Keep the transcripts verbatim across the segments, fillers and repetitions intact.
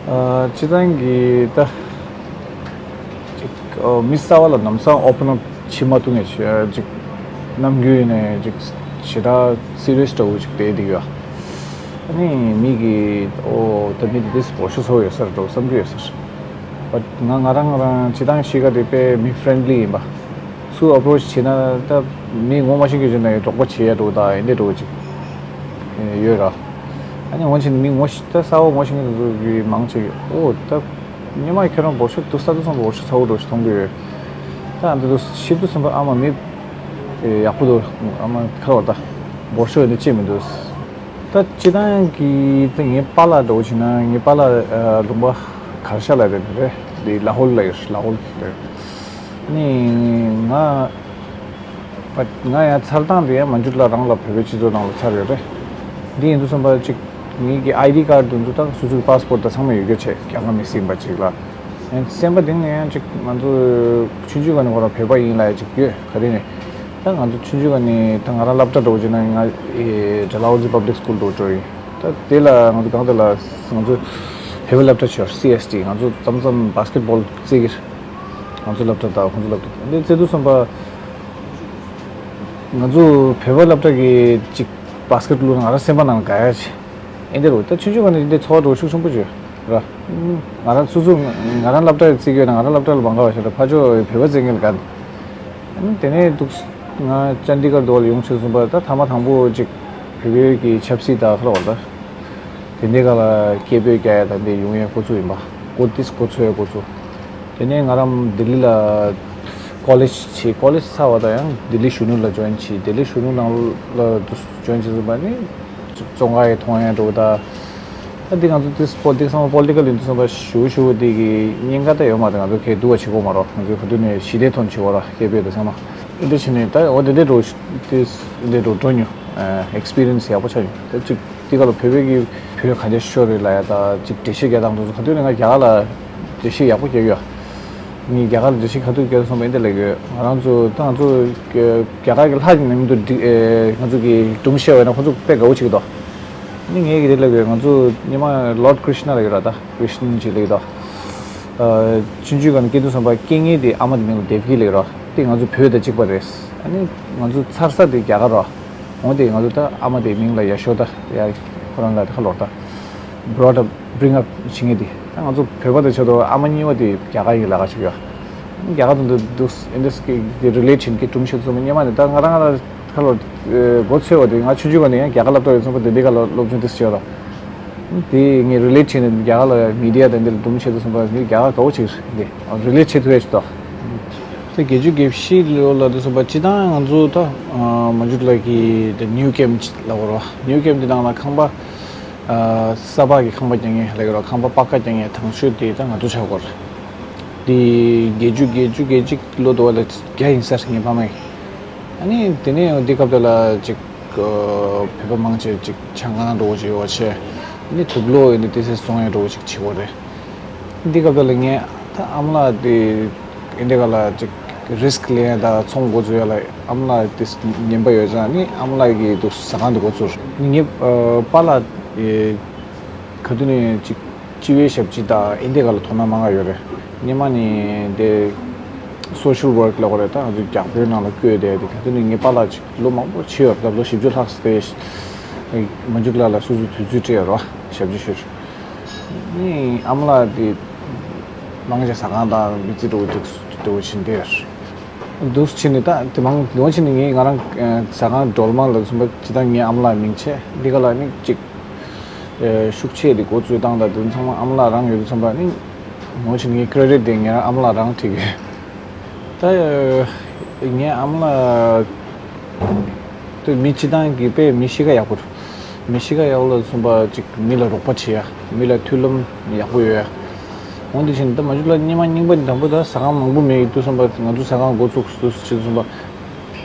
ཨ། སྤྱིར་བཏང་གི་ད་ཅིག་ཨ། མི་གསར་བ་ལ་ལམ་སང་ཨོ་པན་ཨབ་བྱེད་མ་ཐུབ་ནས་ཅིག་རྣམ་འགྱུར་ཡིན་ནའི་ཅིག་ཞེ་དྲག་སི་རི་ཡས་འདྲ་བོ་ཅིག་བསྡད་འདུག་ཡ། ཨ་ནི་མི་གིས་ཨོ་ད་མི་འདི་འདྲས་བོར་ཤ་ཚ་པོ་ཡོད་ས་རེད་འགྲོ་བསམ་གྱི་ཡོད་ས་རེད། བཊ་ང་ང་རང་ང་རང་སྤྱིར་བཏང་གཤིས་ཀ་དེ་དཔེ་མི་ཕྲེན་ཌི་ལི་ཡིན་པ། སུ་ཨ་པྲོ་ཆི་བྱེད་ན་ད་མི་ངོ་མ་ཤེས་མཁན་ཅིག་ན་ཡང་རོགས་པ་བྱེད་ཡ་འགྲོ་ད་ཡིན་འདྲ་འགྲོ་ཅིག་ཡོད་ར། ཨ་ནི་འོན་ཀྱང་མི་ངོ་ཤེས་ད་གསར་པ་ངོ་ཤེས་མཁན་དེ་ཚོ་གི་མང་ཆེ་གིས་ཨོ་ད་སྔོན་མ་ཁྱོད་རང་བོར་ཤ་འདུག་ས་འདུག་བསམ་བོར་ཤ་ཚ་པོ་འགྲོ་ཞིག་མཐོང་གི་ཡོད། ད་ཨ་འདི་འདུག་ཤི་འདུག་བསམ་པ་ཨ་མ་མི་ཡག་པོ་འདུག་ཨ་མ་ཁ་ལོ་ད་བོར་ཤ་ཡོད་ན་ཅི་མི་འདུག་ད་སྤྱིར་བཏང་གི་ད་ངའི་པཱ་ལགས་འདྲ་བོ་བྱས་ན་ངའི་པཱ་ལགས་ལུང་པ་གར་ཤ་ལ་རེད་རེད་འདི་ལ་ཧོལ་ལ་ཡོད་ལ་ཧོལ་རེད། ནི་ང་ང་ཡང་འཚར་སྟངས་དེ་ཡང་མ་འཇུག་ལ་རང་ལ་བོད་པའི་སྤྱི་ཚོགས་ནང་ལ་འཚར་ཡོད་རེད། འདི་ཡིན་དུས་ཙམ་པ་ཅིག་ངེད་ཀྱི་ཨའི་ཌི་ཀར་དེ་ཚོ་དང་སོ་སོའི་པཱ་སི་པོར་དང་ཚང་མ་ཡོད་རྒྱུ་བྱས་རྒྱ་གར་མི་ཟིན་པ་ཅིག་ལ། ཡང་སེམས་པ་གཏིང་ནས་ཡང་ཅིག་ང་ཚོ་ཆུང་ཆུང་སྒང་ནས་ཁོ་རང་བོད་པ་ཡིན་ལབ་ཡ་ཅིག་ཡོད་ག་དེ་ནས། ད་ང་ཚོ་ཆུང་ཆུང་སྒང་ནས་ད་ང་རང་སློབ་གྲྭ་འགྲོ་བ་བྱས་ན་ང་ཨེ་ཌལ་ཧོ་ཟི་པབ་ལིག་སི་ཀུལ་དུ་འགྲོ་ཡིན། ད་དེ་ལ་ང་ཚོ་གང་དེ་ལ་ང་ཚོ་བོད་པའི་སློབ་གྲྭ་ཆེ་བ་སི་ཨེས་ཊི་ང་ཚོ་མཚམས་མཚམས་བཱ་སི་ཀེ་ཊི་བོལ་རྩེད་ཀྱི་རེད། ང་ཚོ་སློབ་གྲྭ་དང་ཁོང་ཚོ་སློབ་གྲྭ་འདི་རྩེད་དུས་ཙམ་པ། ང་ཚོ་བོད་པ་སློབ་གྲྭ་གི་ཅིག་བཱ་སི་ཀེ་ཊི་བླུགས་ན་ང་རང་སེམས་པ་ནང་དགའ་ཡ་ཆེ། ཨེ་འདི་རུ་ད་ཆུང་ཆུང་སྒང་ནས་འདི་ཚོར་བ་འདྲ་བོ་ཤུགས་ཆེན་པོ་བྱོས་ར། ང་རང་སོ་སོ་ང་རང་སློབ་གྲྭ་རྩེད་ཀྱི་ཡོད་ན་ང་རང་སློབ་གྲྭ་ལ་མ་དགའ་བ་ཞིག་རེད། ཕར་ཕྱོགས་བོད་པ་རྩེད་མཁན་ལ་དགའ། ཨ་ནི་དེ་ནས་འདུག་ང་ཅན་དི་གར་དུ་ཡོང་ཆེད་སོང་པ་ད་ཐ་མ་དང་པོ་ཅིག་བོད་པའི་གི་ཆབ་སྲིད་ད་ཁ་ལོ་བ་ད། དེ་འདྲའི་སྒང་ལ་སྐད་འབོད་རྒྱག་ཡ་དང་དེ་ཡོང་ཡ་འགོ་ཚུགས་ཡིན་པ། འགོ་ཏིས་འགོ་ཚུགས་ཡ་འགོ་ཚུགས། དེ་ནས་ང་རང་ལྡི་ལི་ལ་ཀོ་ལེཇ་བྱས། ཀོ་ལེཇ་ཚར་བ་དང་ཡང་ལྡི་ལི་གཞོན་ནུ་ལ་ཇོ་ཡིན་བྱས། ལྡི་ལི་གཞོན་ནུ་ནང་ལ་ཇོ་ཡིན་བྱས་ཟིན་པ་ནི་ཙོང་ཁ་ཡི་མཐོང་ཡ་འགྲོ་ད། ད་འདི་ང་ཚོ་ཏིས་པོ་ཏིག་སམ་པོ་ལི་ཊི་ཀལ་ཡིན་དུས་ཙམ་པ་ཞུ་ཞུ་འདི་གི་གཉེན་ཁ་ད་ཡོད་མ་རེད། ང་ཚོ་གས་འདུག་བ་བྱེད་དགོས་མ་རོགས། ང་ཚོའི་ག་དུས་ནས་ཞི་བདེ་ཐོན་བྱེད་དགོས་ར་སྐད་འབོད་དང་ཚང་མ། འདི་བྱས་ནས་ད་འོ་དེ་འདྲའི་འགྲོ་དེ་འདྲའི་འགྲོ་འགྲོ་མྱོང་། ཨེག་སི་པི་རི་ཡན་སི་ཡག་པོ་ཆགས་མྱོང་། ད་ཅིག་དེ་ག་ལ་བོད་པའི་གི་བོད་ག་འདྲ་ཤོར་རེད་ལ་ཡ་ད་ཅིག་འགྲེལ་བཤད་རྒྱག་སྟངས་དེ་ཚོ་ག་དུས་ནས་ང་རྒྱ་གར་ལ་འགྲེལ་བཤད་ཡག་པོ་རྒྱག་ཡོད། ངས་རྒྱ་གར་ལ་འགྲེལ་བཤད་ག་དུས་རྒྱག་སོང་བ་འདི་ལ་ཡོད། ང་རང་ཚོ་ད་ང་ཚོ་རྒྱ་གར་གི་ལྷ་ནང་དུ་ང་ཚོ་གི་སྒྲུང་བཤད་པ་ན་ཁོ་ཚོ་དཔེ་དགའ་བོ་བྱེད་ཀྱི་འདུག་ནི་ངས་གི་དེ་ལ་ཡོད། ང་ཚོ་ཉི་མ་ལོར་ཌི་ཀྲིཤ་ན་ལ་ཡོད་ར། ད་ཀྲིཤ་ན་ཅིག་ལ་ཡོད་ད། ཆུང་ཆུང་སྒང་ནས་སྐྱེས་དུས་ཙམ་པ་སྐྱེ་མཁན་དེ་ཨ་མ་དེ་མིང་ལ་དེབ་ཀི་ལ་ཡོད་ར། དེ་ང་ཚོ་བོད་དང་གཅིག་པ་རེད། ཨ་ནི་ང་ཚོ་འཚར་ས་དེ་རྒྱ་གར་ར། འོན་ཏེ་ང་ཚོ་ད་ཨ་མ་དེའི་མིང་ལ་ཡ་ཤོ་ད་ཡ་ཁོ་རང་ལ་ཁ་ལོར་ད། brought up, bring up བྱེད་མཁན་དེ་ད་ང་ཚོ་བོད་པ་དང་ཆ་དོ་ཨ་མ་གཉིས་པ་དེ་རྒྱ་གར་ཡི་ལ་ཁ་ཞིག་ཡོད། རྒྱ་གར་དུ་འདུག་འདུག་ཨེ་འདྲ་སྐད་དེ་རི་ལེ་ཊི་བྱེད་མཁན་སྒྲུང་བཤད་ཚོ་སྙེ་མ་ནི་ད་ང་རང་ང་རང་ཁ་ལོར་མགོ་ཚོས་པ་དེ་ང་ཆུང་ཆུང་བ་ནས་ཡང་རྒྱ་གར་སློབ་གྲྭ་ཡོད་ཚོ་པ་དེ་འདི་ག་ལ་སློབ་སྦྱོང་དེ་བྱས་ཡོད་ད། དེ་ངས་རི་ལེ་ཊི་བྱས་ནས་རྒྱ་གར་ལ་མི་ཌི་ཡ་དང་འདི་ལ་སྒྲུང་བཤད་ཚོ་སོང་པ་ངས་རྒྱ་གར་དགའ་བོ་བྱེད་ཀྱི་རེད། འདི་རི་ལེ་ཊི་བྱེད་ཐུབ་ཡ་ཞིག་ད། དེ་བརྒྱད་ཅུ་གྱ་བཞི་ལོ་ལ་དུ་སོང་པ་སྤྱི་བཏང་ང་ཚོ་ད་མ་འཇུག་ལ་གི་དེ་ནིའུ་ཀེམ་ལ་གོ་རོ། ནིའུ་ཀེམ་དེ་ནང་ལ་ཁང་པ་ས་ཕག་གི་ཁང་པ་རྒྱག་མཁན་ལ་གོ་རོ། ཁང་པ་པ་ཀ་རྒྱག་མཁན་དང་ཤོས་དེ་ད་ང་ཚོ་ཆགས་གོ་ར། དེ་བརྒྱད་ཅུ་བརྒྱད་ཅུ་གྱ་གཅིག་ལོ་དུ་བ་ལ་རྒྱ་ཡིན་ས་ངའི་ཕ་མ་ཡིན། ཨ་ནི་དེ་ནས་འདི་སྐབས་དེ་ལ་ཅིག་བོད་པ་མང་ཆེ་ཅིག་ཆང་ཁང་འགྲོ་བ་ཅིག་ཡོད་བ་ཆེ། ཨ་ནི་དུག་ལོག་ཡིན་ནི་དེ་སེ་སོང་ཡ་འགྲོ་བ་ཅིག་བྱེད་གོ་རེད། འདི་སྐབས་དེ་ལ་ངས་ད་ཨ་མ་ལགས་དེ་འདི་ག་ལ་ཅིག་རིསྐ་ལེན་ཡ་ད་ཚོང་འགོ་འཛུགས་ཡ་ལ་ཨ་མ་ལགས་དེ་ཉན་པ་ཡོད་ཙང་ནི་ཨ་མ་ལགས་ཀྱི་དུ་ཟ་ཁང་དུ་འགོ་ཚུགས། ངའི་པཱ་ལགས་ག་དུས་ནས་ཅིག་སྤྱི་བའི་ཞབས་ཕྱི་དང་ཨིན་དེ་ག་ལ་དོ་སྣང་མང་ག་ཡོད་རེད། སྔོན་མ་ནས་དེ་སོ་ཤལ་ཝརྐ་ལ་གོ་རེད། ད་ང་ཚོའི་རྒྱ་བོད་ནང་ལ་བསྐོས་དེ་དེ་ག་དུས་ནས་ངའི་པཱ་ལགས་ཅིག་ལོ་མང་པོ་ཕྱིན་ཡོད་རེད། ད་ལོ་བཞི་བཅུ་ལྷག་ཙམ་དེ་མ་འཇུག་ལགས་ལ་སོ་སོའི་དུས་ཚོད་སྤྲད་ཡོད་རེད་བ། ཞབས་ཕྱི་ཞུ་རེད། ནི་ཨ་མ་ལགས་དེ་མང་ཆེ་ཟ་ཁང་དང་མི་ཚེ་འགྲོ་འདུག་འགྲོ་བཞིན་དེ་རེད། འདུག་ཕྱིན་ནས་ད་དེ་མང་ལོ་ཕྱིན་ནས་ངས་ང་རང་ཟ་ཁང་སྒྲོལ་མ་ལ་མཚོན་པ་ཇི་ལྟར་ངའི་ཨ་མ་ལགས་མིང་ཆེ་འདི་ག་ལ་ནི་གཅིག་ཤུགས་ཆེ་དེ་འགོ་བཙུགས་སྟངས་དང་དེ་ཚང་མ་ཨ་མ་ལགས་རང་ཡོད་དུས་ཙམ་པ་ནི་ལོ་ཕྱིན་ངའི་ཀྲེ་ཌིཊ་དེ་ངས་རང་ཨ་མ་ལགས་རང་ཁྲིད་ཀྱི་ཡོད། ད་ངའི་ཨ་མ་ལགས་དེ་མི་སྤྱི་བཏང་གི་དཔེ་མི་གཤིས་ཀ་ཡག་པོ་རེད། མི་གཤིས་ཀ་ཡག་པོ་ལ་མཚོན་པ་ཅིག་མི་ལ་རོགས་པ་བྱེད་ཡ། མི་ལ་མཐུན་ལམ་ཡག་པོ་ཡོད་ཡ། འོན་ཏེ་ཕྱིན་ད་མ་འཇུག་ལ་སྔོན་མ་རྙིང་པ་དང་པོ་ད་ཟ་ཁང་མང་པོ་མེད་ཡོད་དུས་ཙམ་པ་ང་ཚོ་ཟ་ཁང་འགོ་ཚུགས་དུས་ཕྱིན་ཙམ་པ་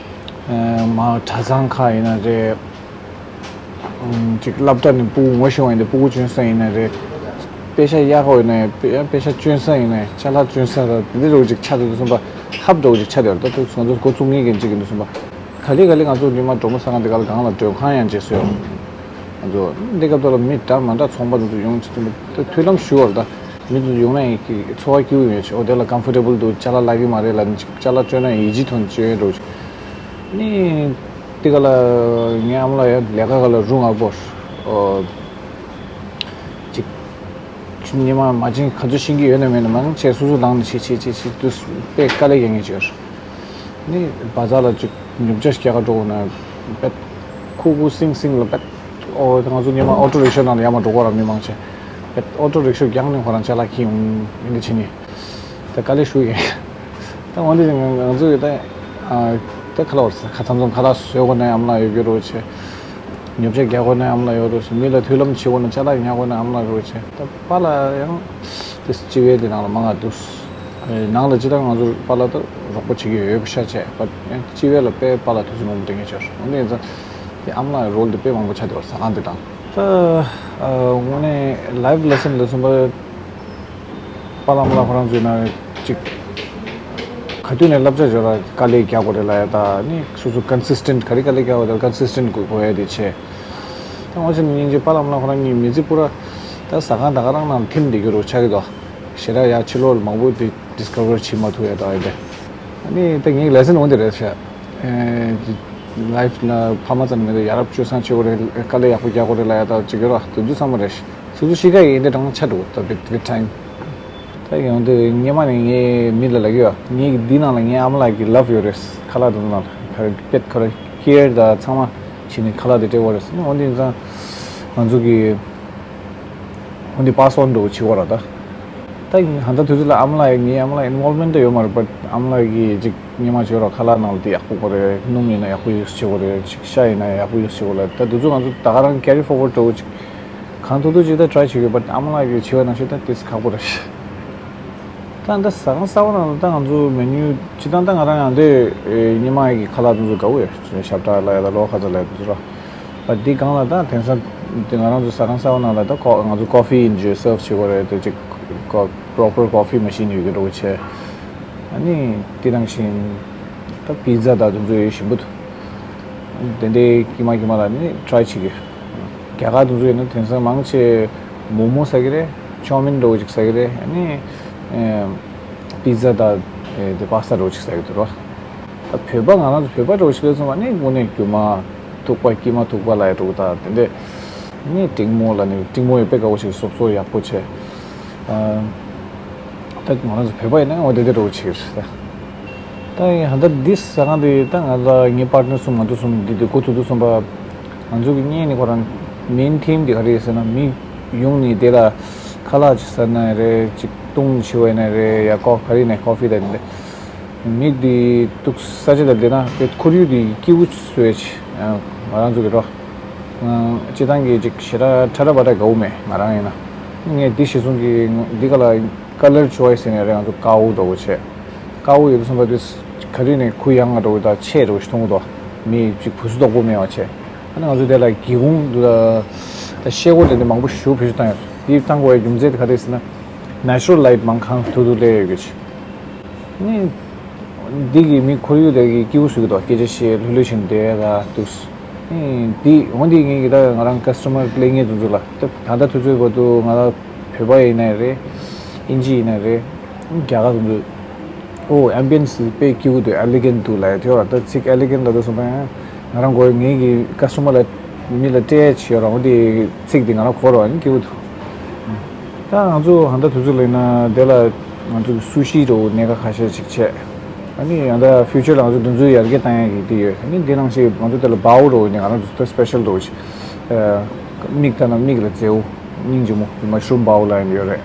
མ་གྲྭ་ཚང་ཁག་ཡིན་ན་རེད། ཅིག་སློབ་གྲྭ་ནས་སྤུ་གུ་ངོ་ཤེས་པ་ཡིན་ན་སྤུ་གུ་སྐྱོན་ས་ཡིན་ན་རེད། དཔེ་ཆ་གཡར་དགོས་ཡིན་ན་དཔེ་དཔེ་ཆ་སྐྱོན་ས་ཡིན་ན་ཅ་ལག་སྐྱོན་ས་ར་འདི་འདྲ་བོ་ཅིག་ཆགས་འདུག་དུས་ཙམ་པ་ཧབ་འདྲ་བོ་ཅིག་ཆགས་བསྡད་ཡོད་རེད། ད་དུས་ང་ཚོ་འགོ་ཚུགས་ངེས་ཀྱི་ཅིག་ཡིན་དུས་ཙམ་པ། ག་ལེ་ག་ལེ་ང་ཚོ་ཉི་མ་གྲོ་མོ་ཟ་ཁང་འདི་ག་ལ་སྒང་ལ་མགྲོན་ཁང་ཡང་བརྗེ་སྲོལ་ཡོད། ང་ཚོ་འདི་སྐབས་དེ་ལ་མི་འདྲ་མ་འདྲ་ཚོང་པ་དེ་ཚོ་ཡོང་ཅི་ཙམ་དེ་མཐུན་ལམ་ཞུ་བར་ད་མི་དེ་ཚོ་ཡོང་ན་ཡིན་གྱི་ཚོར་བ་སྐྱིད་པོ་ཡོད་ཅི། འོ་དེ་ལ་ཀམ་ཕོར་ཊེ་བལ་འདུག་ཅ་ལག་ལབ་ཀྱི་མ་རེད་ལབ་ནས་ཅ་ལག་སྤྲོད་ན་ཡིད་ཆེས་ཐོན་ཅི་ཡོད་འགྲོ་ཅི། ནི་དེ་ག་ལ་ངའི་ཨ་མ་ལགས་ཡང་ལས་ཀ་ག་ལ་རུ་ང་པོར་ཅིག་ཉི་མ་མ་བྱིན་ག་ཚོད་ཤེས་ཀྱི་ཡོད་ན་མེད་ན་མང་ཆེ་སོ་སོ་ལངས་ནས་བྱེད་བྱེད་བྱེད་བྱེད་དུས་དཔེ་དཀའ་ལས་རྒྱག་མཁན་ཅིག་ཡོད། ནི་བ་ཛར་ལ་ཅིག་ཉོ་ཆ་ཞིག་རྒྱག་ག་འགྲོ་དགོས་ན་དཔེ་ཁུག་ཁུག་སིང་སིང་ལ་དཔེ་ཨོ་ང་ཚོ་སྔོན་མ་ཨོ་ཊོ་རིག་ཤ་ནང་ལ་ཡར་མར་འགྲོ་དགོས་ར། མི་མང་ཆེ་དཔེ་ཨོ་ཊོ་རིག་ཤ་རྒྱག་ནས་ཁོ་རང་ཅ་ལག་འཁྱེར་ཡོང་ཡིན་འདི་བྱེད་ནི་ད་དཀའ་ལས་ཞུ་ཡིན། ད་འོན་ཏེ་ང་ང་ཚོ་ཡོད་ད་ཨ་ད་ཁ་ལག་ཁ་ཚམ་ཚམ་ཁ་ལག་བཟོས་དགོས་ན་ཨ་མ་ལགས་ཡོད་རྒྱུ་རོགས་བྱེད། ཉོ་ཆ་རྒྱག་དགོས་ན་ཨ་མ་ལགས་ཡོད་རོགས་བྱེད། མི་ལ་མཐུན་ལམ་བྱེད་དགོས་ན་ཅ་ལག་ཉར་དགོས་ན་ཨ་མ་ལགས་རོགས་བྱེད། ད་པཱ་ལགས་ཡང་དེ་སྤྱི་བའི་དེ་ནང་ལ་མང་ང་འདུག་ནང་ལ་ཅི་ལྟར་ང་ཚོ་པཱ་ལགས་ད་རོགས་པ་བྱེད་ཀྱི་ཡོད་པ་ཤ་ཆེ་བ། ཡང་སྤྱི་བའི་ལ་དཔེ་པཱ་ལགས་ཐུགས་རྗེ་མང་པོ་དྲན་གྱི་ཆོག་འོན་ཏེ་ཡིན་ཙང་དེ་ཨ་མ་ལགས་རོལ་དེ་དཔེ་མང་པོ་ཆགས་བསྡད་པ་ཟ་ཁང་དེ་དང་། ད་དངོས་གནས་ལའིབ་ལེ་སན་ལ་གསུངས་པ། པཱ་ལགས་ཨ་མ་ལགས་ཁོ་རང་ཚོའི་ནང་ཅིག་ག་དུས་ནས་བསླབ་བྱ་སྦྱོར་ལ་དཀའ་ལས་རྒྱག་དགོས་རེད་ལབ་ཡ་ད་ནི་སོ་སོ་ཀོན་སིས་ཊེན་ཊི་ག་རེ་དཀའ་ལས་རྒྱག་དགོས་རེད། ཀོན་སིས་ཊེན་ཊི་དགོས་དགོས་ཡ་དེ་བྱས། ད་ང་ཚོ་ནི་སྙིང་རྗེ་པཱ་ལགས་ཨ་མ་ལགས་ཁོ་རང་གཉིས་མི་ཚེ་པུ་ར་ད་ཟ་ཁང་ད་ག་རང་ནང་ལ་ཐིམ་བསྡད་རྒྱུ་རུ་ཆགས་ཀྱི་འདུག་ཞེ་དྲག་ཡ་ཕྱི་ལོགས་ལ་མང་པོ་དེ་ཌིས་ཁ་བར་བྱེད་མ་ཐུབ་ཡ་ད་ཡ་དེ། ཨ་ནི་ད་ངའི་ལེ་སན་འོན་དེ་རེད་ཤག་ལའིབ་ལ་ཕ་མ་ཙམ་མེད་དུ་ཡ་རབས་སྤྱོད་བཟང་བྱེད་དགོས་རེད། དཀའ་ལས་ཡག་པོ་རྒྱག་དགོས་རེད་ལབ་ཡ་ད་ཅིག་ཡོད་ར་དེ་ཚོ་ཚང་མ་རེད། སོ་སོ་གཤིས་ཀ་ཡི་འདི་གྲང་ཆ་འགྲོ་ད་བིད་བིད་ཊའིམ། ད་ཡོང་དུས་སྔོན་མ་ནས་ངའི་མི་ལ་ལབ་ཀྱི་ཡོད། ངའི་འདི་ནང་ལ་ངའི་ཨ་མ་ལགས་ཀྱི་ལབ་ཡོད་རེད། ཁ་ལག་དེ་ནང་ལ་ག་རེ་པེད་ག་རེ་ཀེར་ད་ཚང་མ་བྱས་ནས་ཁ་ལག་དེ་སྤྲད་དགོས་རེད། འོན་ཏེ་ཡིན་ཙང་ང་ཚོ་གི་འོན་ཏེ་པཱ་སི་ཨོན་འགྲོ་བྱེད་དགོས་ར་ད། ད་ཡིན་ཧ་ད་དུས་ཚོད་ལ་ཨ་མ་ལགས་ངའི་ཨ་མ་ལགས་ཨིན་ཝོལ་མེན་ཊི་ཡོད་མ་རེད། བཊ་ཨ་མ་ལགས་ཀྱིས་ཅིག་སྔོན་མ་བྱོས་ར་ཁ་ལག་ནང་ལ་དེ་ཡག་པོ་དགོས་རེད། སྣུམ་ཡིན་ན་ཡག་པོ་ཡུ་སི་བྱེད་དགོས་རེད། ཅིག་ཤ་ཡིན་ན་ཡག་པོ་ཡུ་སི་བྱེད་དགོས་རེད། ད་དུས་ཚོད་ང་ཚོ་ད་ག་རང་ཀེ་རི་ཕོར་ཝར་ཌི་འགྲོ་ཅིག་གང་ཐུབ་ཐུབ་ཅིག་ད་ཊ་རའི་བྱེད་དགོས། བཊ་ཨ་མ་ལགས་ཀྱིས་བྱས་པ་ནང་བཞིན་ད་དེ་ཁག་པོ་རེད། ད་འདི་ཟ་ཁང་གསར་པ་ནང་ལ་ད་ང་ཚོ་མེ་ནུ་སྤྱིར་བཏང་ད་ང་རང་ཡང་འདི་ཉི་མ་ཡི་ཁ་ལག་དེ་ཚོ་དགའ་བོ་ཡོད། ཞབས་བྲག་ལ་ཡ་ད་ལོ་ཁ་ཚ་ལ་ཡ་དེ་ཚོ་ར། ཨ་འདི་སྒང་ལ་ད་དེང་སང་འདི་ང་རང་ཚོ་ཟ་ཁང་གསར་པ་ནང་ལ་ད་ཁོ་ང་ཚོ་ཀོ་ཕི་ཨིན་ཇོ་སར་བྱེད་དགོས་རེད། དེ་ཅིག་ཁོ་པོ་རོ་པར་ཀོ་ཕི་མ་ཤིན་ཡོད་ཀྱི་འགྲོ་བྱས། ཨ་ནི་དེ་ནང་བཞིན་ད་པི་ཛ་ད་དེ་ཚོ་ཡོད་ཞིམ་པོ་འདུག་དེ་འདྲའི་ཀྱི་མ་ཀྱི་མ་ལ་ནི་ཊ་རའི་བྱེད་ཀྱི། རྒྱ་གར་དེ་ཚོ་ཡིན་ན་དེང་སང་མང་ཆེ་མོ་མོ་ཟ་གི་རེད། ཅའོ་མིན་འདྲ་བོ་ཅིག་ཟ་གི་རེད། ཨ་ནི་ཨེ་པི་ཛ་དང་ཨེ་དེ་པ་སི་ཏ་འདྲ་བོ་ཅིག་ཟ་གི་འདུག་ར། ད་བོད་པ་ང་རང་ཚོ་བོད་པ་འདྲ་བོ་ཞིག་སླེབས་སོང་བ་ནི་དངོས་གནས་རྒྱུ་མ་ཐུག་པ་དཀྱིལ་མ་ཐུག་པ་ལ་ཡ་འགྲོ་གི། ད་དེ་འདྲས་ནི་འབྲིང་མོ་ལ་ནི་འབྲིང་མོ་ཡོད་པའི་དགའ་བོ་ཞིག་སོབ་སོབ་ཡག་པོ་བྱས། ཨ། ད་ང་རང་ཚོ་བོད་པ་ཡིན་ན་འོ་དེ་འདྲ་འདྲ་བོ་བྱེད་ཀྱི་རེད་ད། ད་ཡིན་ཧ་ད་འདི་ཟ་ཁང་དེ་ད་ང་ཚོ་ངའི་པར་ཊི་ནར་གསུམ་ང་ཚོ་གསུམ་འདི་དེ་འགོ་ཚུགས་དུས་གསུམ་པ། ང་ཚོ་གི་གཉེན་ནི་ཁོ་རང་མེན་ཐིམ་དེ་ག་རེ་ཡིན་ཟེར་ན་མི་ཡོང་ནི་དེ་ལ་ཁ་ལག་ཅིག་ཟ་ན་རེད། ཅིག་བཏུང་ཞིག་བ་ཡིན་ན་རེད། ཡ་ཀོ་ག་རེ་ཡིན་ན་ཀོ་ཕི་དང་དེ་འདྲ། མི་འདི་འདུག་ས་ཆ་ལ་བསྡད་ན་དཔེ་ཁོར་ཡུག་འདི་སྐྱིད་པོ་བཟོས་ང་རང་ཚོ་གི་རོ། སྤྱི་བཏང་གི་ཅིག་ཞེ་དྲག་ཁྲ་ཁྲ་བ་ཁྲ་དགའ་བོ་མེད་ང་རང་ཡིན་ན། ངས་འདི་གཞི་བཟུང་གི་འདི་ག་ལ་ཀ་ལར་ཆོ་ཡི་ཟེར་ནས་རེད། ང་ཚོ་དཀར་པོ་འདྲ་བོ་བྱས། དཀར་པོ་ཡོད་དུས་ཙམ་པ་དུས་ག་རེ་ནས་ཁུ་ཡངས་པ་འདྲ་བོ་དང་ཆེ་འདྲ་བོ་ཞིག་མཐོང་གི་འདུག་མི་ཅིག་བུ་སུ་དོག་པོ་མེད་པ་བྱས། ཨ་ནི་ང་ཚོ་དེ་ལ་སྒེའུ་ཁུང་འདུག་ད་ཤེལ་སྒོ་དེ་འདྲ་མང་པོ་ཞིག་བེད་སྤྱོད་བཏང་ཡོད། འདི་བཏང་དགོས་པའི་རྒྱུ་མཚན་དེ་ག་རེ་ཟེར་ན་ནེ་ཅུ་རལ་ལའིཊ་མང་གང་ཐུབ་ཐུབ་སླེབས་ཡོད་གི་ཆེ། ནི། འདི་གི་མི་ཁོར་ཡུག་དེ་གི་སྐྱིད་པོ་བཟོ་གི་འདུག་སྐད་ཆ་བཤད་ལྷོད་ལྷོད་བྱས་ནས་བསྡད་ཡ་ད་འདུག་ཨེ། འདི་འོ་འདི་ངས་གི་ད་ང་རང་ཀ་སི་ཊ་མར་སླེབས་མཁན་དེ་ཚོ་ལ་ད་ད་ལྟ་དུས་ཚོད་བར་དུ་ང་ལ་བོད་པ་ཡིན་ན་རེད། ཨིན་ཇི་ཡིན་ན་རེད། རྒྱ་གར་དེ་ཚོ། ཨོ་ཨེམ་བི་ཡན་སི་དཔེ་སྐྱིད་པོ་འདུག་ཨེ་ལི་གེན་ཊི་འདུག་ལབ་ཡ་དེ་བ་ད་ཚིག་ཨེ་ལི་གེན་ཊི་ལབ་དུས་སོང་པ་ཡང་ང་རང་གོ་ངས་གི་ཀ་སི་ཊ་མར་ལ་མི་ལ་སྤྲད་ཡ་བྱེད་ཡོད་ར། འོ་འདི་ཚིག་འདི་ང་རང་གོ་ར་བ་ཡིན་སྐྱིད་པོ་འདུག་ད་ང་ཚོ་ཧ་ད་དུས་ཚོད་ལ་ཡིན་ན་དེ་ལ་ང་ཚོ་གི་སུ་ཤི་འདྲ་བོ་གནས་ཀ་ཁ་ཤས་ཅིག་བྱས། ཨ་ནི་ཡང་ད་ཕིའུ་ཅར་ལ་ང་ཚོ་དུས་ཚོད་ཡར་རྒྱས་བཏང་ཡ་གི་དེ་ཡོད། ཨ་ནི་དེ་ནང་བཞིན་ང་ཚོ་དེ་ལ་བའོ་འདྲ་བོ་ནི་ང་རང་ཚོ་ད་སི་པེ་ཤལ་འདྲ་བོ་ཅིག་མིག་ལྟ་ན་མིག་ལ་མཛེས་པོ་སྙིང་རྗེ་མོ་མ་ཤི་རུམ་བའོ་ལ་ཡིན་ཡོད་རེད།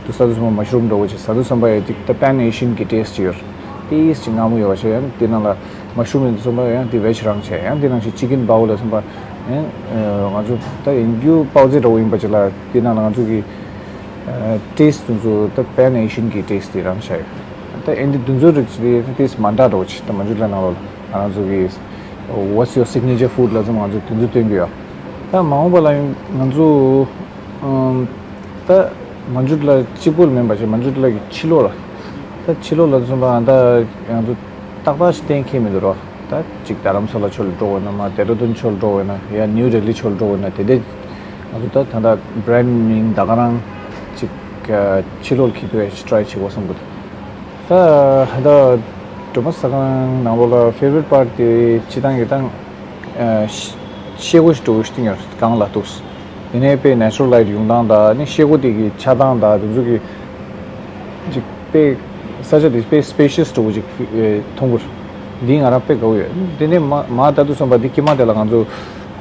དུ་ས་དུ་སོང་མ་ཤི་རུམ་འདྲ་བོ་ཅིག་ཟ་དུས་ཙམ་པ་ཡ་ཅིག་ད་པེན་ཨེ་ཤི་ཡན་གི་ཊེ་སི་ཊི་ཅིག་ཡོད་རེད། ཊེ་སི་ཊི་ཅིག་མངར་མོ་ཡོད་པ་བྱས། ཡང་དེ་ནང་ལ་མ་ཤི་རུམ་ཡིན་དུས་ཙམ་པ་ཡང་དེ་ཝེ་ཇི་རང་བྱས། ཡང་དེ་ནང་བཞིན་ཅི་ཀིན་བའོ་ལ་ཙམ་པ་ཡང་ང་ཚོ་ད་ཡིན་རྒྱུ་པའོ་ཙེ་འདྲ་བོ་ཡིན་པ་ཅིག་ལ་དེ་ནང་ལ་ང་ཚོ་གི་ཊེ་སི་ཊི་དེ་ཚོ་ད་པེན་ཨེ་ཤི་ཡན་གི་ཊེ་སི་ཊི་དེ་རང་བྱས་ཡོད། ད་ཨེ་འདི་དེ་ཚོ་རིགས་ཅིག་དེ་ཊེ་སི་ཊི་མ་འདྲ་འདྲ་བོ་ཅིག་ད་མ་འཇུ་ལ་ནང་ལོགས་ལ་ང་རང་ཚོ་གི What's your signature food ལ་ཙམ་ང་ཚོ་དེ་ཚོ་སྟོན་གྱི་ཡོད། ད་མ་འོངས་པ་ལ་ཡང་ང་ཚོ་ཨམ། ད་མ་འཇུ་ལ་གཅིག་པོ་ལ་མིན་པ་ཞིག་མ་འཇུ་ལ་གི་ཕྱི་ལོགས་ལ། ད་ཕྱི་ལོགས་ལ་ཙམ་པ་ད་ང་ཚོ་ཏག་ཏག་ཞིག་གཏན་འཁེལ་མི་འདུག་རོ། ད་ཅིག་རྡ་རམ་ས་ལ་ཕྱོགས་ལ་འགྲོ་དགོས་ན་མ་ལྡེ་ར་ལྡུན་ཕྱོགས་ལ་འགྲོ་དགོས་ན་ཡ་ནིའུ་ཌེ་ལི་ཕྱོགས་ལ་འགྲོ་དགོས་ན་དེ་འདྲས་ང་ཚོ་ད་ད་ལྟ་བྷ་རན་ཌི་མིང་ད་ག་རང་ཅིག་ཕྱི་ལོགས་ལ་འཁྱེར་ཐུབ་ཡ་ཞིག་ཊ་རའི་བྱེད་དགོས་བསམ་གི་འདུག་ད་ད་སྒྲོལ་མ་ཟ་ཁང་ནང་ལོགས་ལ་ཕེ་ཝ་རིཊ་པར་ཊི་དེ་སྤྱིར་བཏང་གི་ད་ཤེལ་སྒོ་ཞིག་འགྲོ་གི་ཞིག་ཡོད་སྒང་ལ་འདུག་དེ་ནས་དཔེ་ནེ་ཅུ་རལ་ལའིཊ་ཡོང་སྟངས་དང་ནི་ཤེལ་སྒོ་དེ་གི་ཆགས་སྟངས་དང་དེ་ཚོ་གི་ཅིག་དཔེ་ས་ཆ་དེ་དཔེ་སི་པེ་ཤི་ཡས་འདྲ་བོ་ཅིག་ཨེ་མཐོང་གི་འདུག་འདི་ང་རང་དཔེ་དགའ་བོ་ཡོད། དེ་ནས་མ་མ་ད་དུང་སོང་པ་འདི་དཀྱིལ་མ་དེ་ལ་ང་ཚོ་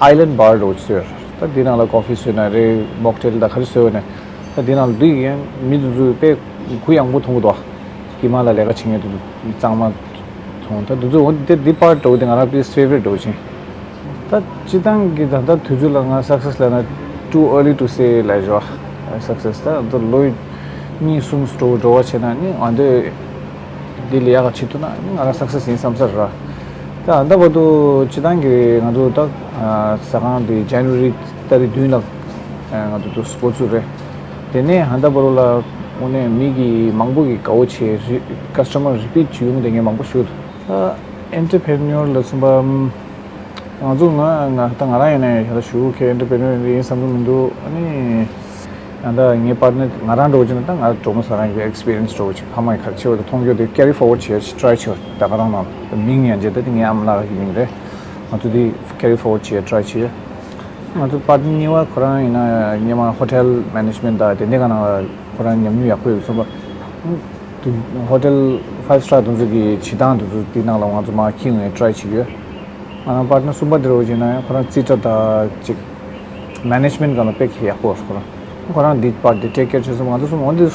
ཨའི་ལེན་ཌི་བར་འདྲ་བོ་ཅིག་བཟོས་ཡོད། ད་འདི་ནང་ལ་ཀོ་ཕི་བཟོས་ན་རེད། མོག་ཊེལ་དང་ག་རེ་བཟོས་ཡོད་ནས་ད་འདི་ནང་ལ་འདུག་ཡང་མི་དེ་ཚོ་དཔེ་གུ་ཡངས་པོ་མཐོང་གི་འདུག་དཀྱིལ་མ་ལ་ལས་ཀ་བྱེད་མཁན་དེ་ཚོ་གཙང་མ་མཐོང་། ད་དེ་ཚོ་འོ་འདི་འདི་པར་འདྲ་བོ་དེ་ང་རང་དཔེ་ཕེ་ཝ་རིཊ་འདྲ་བོ་ཅིག་ད་སྤྱིར་བཏང་གི་ད་ལྟ་དུས་ཚོད་ལ་ང་སག་སེ་སི་ལབ་ན་too early to say ལབ་ཞོག་སག་སེ་སི་ད་ད་ལོ་གཉིས་གསུམ་འགྲོ་འགྲོ་བ་བྱས་ན་ནི་ང་ཚོས་འདི་ལས་ཡག་ག་བྱེད་ཐུབ་ན་ནི་ང་རང་སག་སེ་སི་ཡིན་བསམ་ས་རེད། ད་ད་བར་དུ་སྤྱིར་བཏང་གི་ང་ཚོ་ད་ཟ་ཁང་འདི་ཇན་ཝ་རི་ཏ་རིག་བདུན་ལ་ང་ཚོ་འདུག་འགོ་ཚུགས་རེད། དེ་ནས་ད་བར་དུ་ལ་དངོས་གནས་མི་གི་མང་པོ་གི་དགའ་བོ་བྱས་རི་ཀ་སི་ཊ་མར་རི་པིཊ་བྱེད་ཡོང་བསྡད་མཁན་མང་པོ་ཞིག་འདུག་ད་ཨེན་ཊར་པི་རི་ནོར་ལ་མཚོན་པ། ང་ཚོ་ང་ང་ད་ང་རང་ཡིན་ན་ཡང་ཞེ་དྲག་ཞུ་མཁན་ཨེན་ཊར་པི་རི་ནོར་ཡིན་བསམ་གྱི་མི་འདུག་ཨ་ནི་ཡང་ད་ངའི་པར་ཊི་ནར་ང་རང་འདྲ་བོ་བྱས་ན་ད་ང་སྒྲོལ་མ་ཟ་ཁང་གི་ཨེག་སི་པི་རི་ཡན་སི་འདྲ་བོ་ཅིག་ཕ་མ་ཡི་ག་རེ་བྱས་པ་དེ་མཐོང་རྒྱུ་དེ་ཀེ་རི་ཕོར་ཝར་ཌི་བྱེད་ཡ་ཅིག་ཊ་རའི་བྱེད་ད་ག་རང་ནང་ལ་མིང་ཡང་བརྗེད་ད་དེ་ངའི་ཨ་མ་ལགས་ཀྱི་མིང་རེད། ང་ཚོ་དེ་ཀེ་རི་ཕོར་ཝར་ཌི་བྱེད་ཡ་ཊ་རའི་བྱེད་ཡ། ང་ཚོ་པར་ཊི་ནར་གཉིས་པ་ཁོ་རང་ཡིན་ན་སྔོན་མ་ཧོ་ཊེལ་མེ་ནེ་ཇི་མེན་ཊི་དང་དེ་འདྲའི་ག་ནང་ལ་ཁོ་རང་ཉམས་མྱོང་ཡག་པོ་ཡོད་སོང་པ། ཧོ་ཊེལ་ཕའིབ་སི་ཊར་དེ་ཚོ་གི་བྱེད་སྟངས་དེ་ཚོ་དེ་ནང་ལ་ང་ཚོ་མར་འཁྱེར་ཡོང་ཡ་ཊ་རའི་བྱེད་ཀྱི་ཡོད། ང་རང་པར་ཊི་ནར་གསུམ་པ་དེ་རུ་ཡིན་ན་ཡང་ཁོ་རང་རྩིས་ཁྲ་དང་ཅིག་མེ་ནེ་ཇི་མེན་ཊི་སྒང་ལ་དཔེ་ཁྱད་ཡག་པོ་ཡོད་ཁོ་རང་། ཁོ་རང་འདི་པར་འདི་ཊེག་ཀེར་བྱས་སོང་། ང་ཚོ་གསུམ་འོ་འདི་ལས་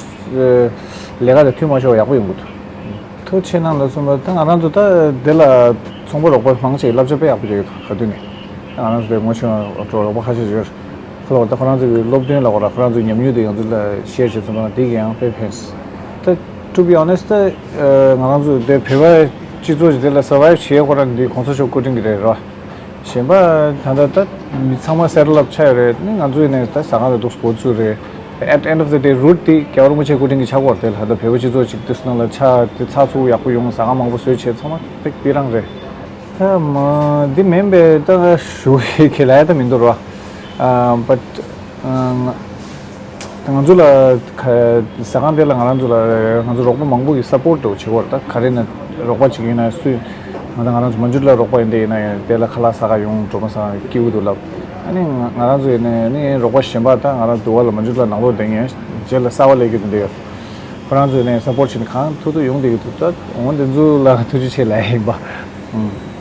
ཀ་དང་མཐུན་མ་ཤོར་བ་ཡག་པོ་ཡོང་གི་འདུག་ཐུགས་ཆེ་གནང་ལ་གསུམ་པ་ད་ང་རང་ཚོ་ད་དེ་ལ་ཚོང་པ་རོགས་པ་མང་ཆེ་བསླབ་བྱ་དཔེ་ཡག་པོ་བྱེད་ཀྱི་འདུག་ག་དུས་ནས་ང་རང་ཚོ་དེ་ངོ་ཤེས་པ་རོགས་པ་ཁ་ཤས་ཡོད། ཁོ་ལ་ད་ཁོ་རང་ཚོ་གི་སློབ་སྟོན་ལ་ཁོ་ར་ཁོ་རང་ཚོའི་ཉམས་མྱོང་དེ་ང་ཚོ་ལ་ཤེར་བྱེད་ཚུལ་དང་དེ་གི་ཡང་དཔེ་ཕན། ད་to be honest ད་ང་རང་ཚོ་དེ་བོད་པའི་སྤྱི་ཚོགས་ཀྱི་དེ་ལ་སར་བའིབ་བྱེད་ཡ་ཁོ་རང་འདི་གོང་ས་མཆོག་སྐུ་དྲིན་གྱི་རེད་ར། གཞན་པ་ད་ལྟ་ད་མི་ཚང་མ་སེ་ཊལ་ཨབ་ཆགས་ཡོད་རེད། ནི་ང་ཚོ་ཡིན་ནའི་ད་ཟ་ཁང་ལ་འདུག་སྤོ་ཚུལ་རེད། At the end of the day རུཊ་དེ་རྒྱལ་བ་རིན་པོ་ཆེ་སྐུ་དྲིན་གྱི་ཆགས་ཀྱི་ཡོད་རེད། དེ་ལ་ད་བོད་པའི་སྤྱི་ཚོགས་ཅིག་དུས་སུ་ནང་ལ་ཆགས་དེ་ཚགས་ཚུད་ཡག་པོ་ཡོང་། ཟ་ཁང་མང་པོ་བཟོས་བྱས་ཚང་མ་དཔེ་སྤི་རང་རེད། ད་མ་འདི་མིན་པའི་ད་ཞུ་ཡི་གི་ལ་ཡ་ད་མི་འདུག་ར། ཨ་but ང་ང་ཚོ་ལ་ཁ་ཟ་ཁང་དེ་ལ་ང་རང་ཚོ་ལ་ང་ཚོ་རོགས་པ་མང་པོ་གི་སཔོར་ཊི་འདྲ་བོ་བྱེད་ཀྱི་ཡོད་རེད། ད་ག་རེ་ན་རོགས་པ་ཅིག་ཡིན་ན་སུ་ང་ད་ང་རང་ཚོ་མ་འཇུ་ལ་རོགས་པ་ཡིན་དེ་ཡིན་ན་ཡང་དེ་ལ་ཁ་ལག་ཟ་ག་ཡོང་སྒྲོལ་མ་ཟ་ག་སྐྱིད་པོ་འདུག་ལབ། ཨ་ནི་ང་ང་རང་ཚོ་ཡིན་ན་ནི་རོགས་པ་གཞན་པ་ད་ང་རང་འདུག་བ་ལ་མ་འཇུ་ལ་ནང་ལོགས་བསྡད་མཁན་རྗེས་ལ་གསར་པ་སླེབས་ཀྱི་འདུག་འདི་ཡོད། ཁོ་རང་ཚོ་ནས་སཔོར་ཊི་བྱས་ནས་གང་ཐུབ་ཐུབ་ཡོང་བསྡད་ཀྱི་འདུག་ད་འོ་འདི་ཚོ་ལ་ཐུགས་རྗེ་ཆེ་ལབ་ཡིན་པ། ཨང་།